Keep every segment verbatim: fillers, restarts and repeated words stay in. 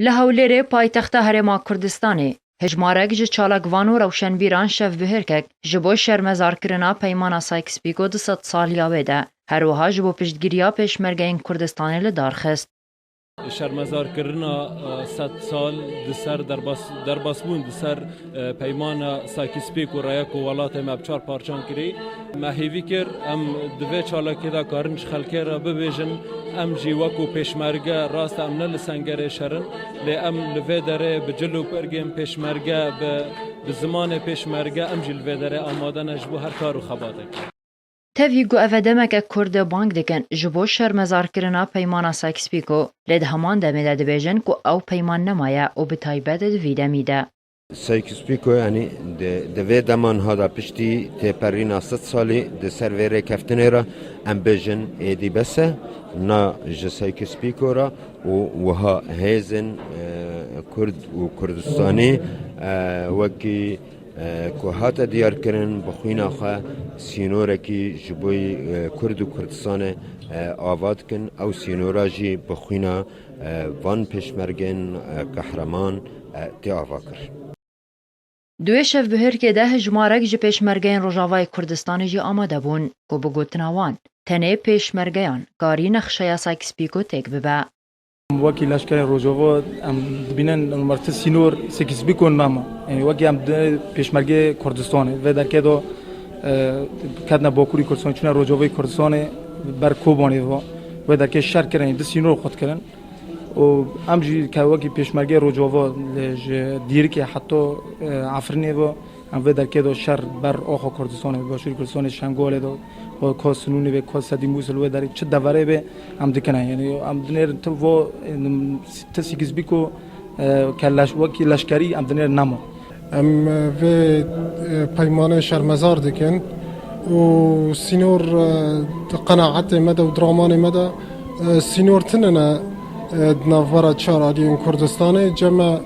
Li Hewlêrê, paytexta Herêma Kurdistanê, hejmarek ji çalakvan û rewşenbîran şevbihêrkek ji bo şermezarkirina Peymana Sykes-Picot di sedsaliya wê de, her wiha ji bo piştgiriya pêşmergeyên Kurdistanê li dar xist. Şermezarkirina, e, sed sal di ser derbas-, derbasbûn di ser, e, peymana Sykes-Picot re ye ku welatê me bi çar parçan kirî. Me hêvî kir, em di vê çalakê de karin ji xelkê re bibêjin, em jî wekû pêşmerge, rast e, em ne li sengerê şer in, lê em li vê derê bi cil û pirgên pêşmerge, bi, bi zimanê pêşmerge, em jî li vê derê amade ne ji bo her kar û xebatek. Tevî ku ev e demeke Kurd bang dikin ji bo şermezarkirina peymana Sykes-Picot, lê di heman demê de dibêjin ku ew peyman nemaye û bi taybet di vî demî de. Sykes-Picot, yanî di, di vê dema niha de piştî têperîna sed salî di ser vê rêkeftinê re em bêjin êdî bes e, na ji Sykes-Picot re û wiha hêzên, e, Kurd û Kurdistanî, e, wekî e, ku hate diyarkirin, bi xwîna xwe sînorekî ji bo, e, Kurd û Kurdistanê, e, ava dikin. Ew sînora jî bi xwîna, e, van pêşmergên, e, qehreman, e, tê ava kir. Di wê şevbihêrkê de hejmarek ji pêşmergeyên Rojavayê Kurdistanê jî amade bûn ku bi gotina wan, tenê pêşmergeyan karî nexşeya Sykes-Picot têk bibe. Wekî leşkerên Rojava em dibînin, em ti sînor Sykes-Picot nema. Yanî wekî em di pêşmergê Kurdistanê, vê derkê de, e, ketine Bakurî Kurdistanê, çûne Rojavayê Kurdistanê, ber Kobanê ve. Vê derkê şer kirin, di sînor xurt kirin. Û em jî ke wekî pêşmergê Rojava li ji Dîrikê heta, e, Efrînê ve, em vê derkê de şer ber axa Kurdistanê, Başûrê Kurdistanê, Şengalê de, ka Sinûnê be, ka Sedî Mûsil, wê derê çi deverê be, em dikine. Yanî em dinêrin ti va, em, ti Sykes-Picot, e, ke leş-, wekî leşkerî em dinêrin nema. Em, e, vê, e, peymanê şermezar dikin û sînor, e, di qenaetê me de û dramanê me de, e, sînor tune ne, e, di navbera çar aliyên Kurdistanê. Cem e,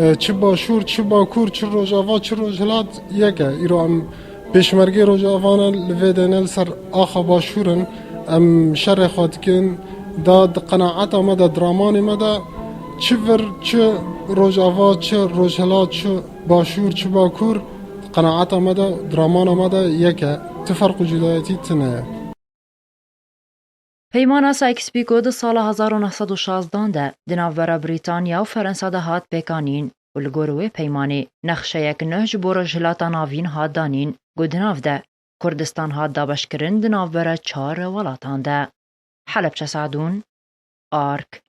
E, çi Başûr, çi Bakur, çi Rojava, çi Rojhilat yek e. Îro em pêşmergê Rojava ne, li vê de ne li ser axa Başûr in. Em şerê xwe dikin. Da di qenaeta me de, dramanê me de çi vir, çi Rojava, çi Rojhilat, çi Başûr, çi Bakur, di qenaeta me de, dramana me de yek e. Ti ferq û cudayetî tune ye. Peymana Sykes-Picot di sala hezar û neh sed û şazdan de di navbera Brîtanya û Ferensa de hat pêkanîn û li gor wê peymanê nexşeyek nuh ji bo Rojhilata Navîn hat danîn ku di nav de Kurdistan hat dabeşkirin di navbera çar welatan de. Helebçe Sadûn, Ark.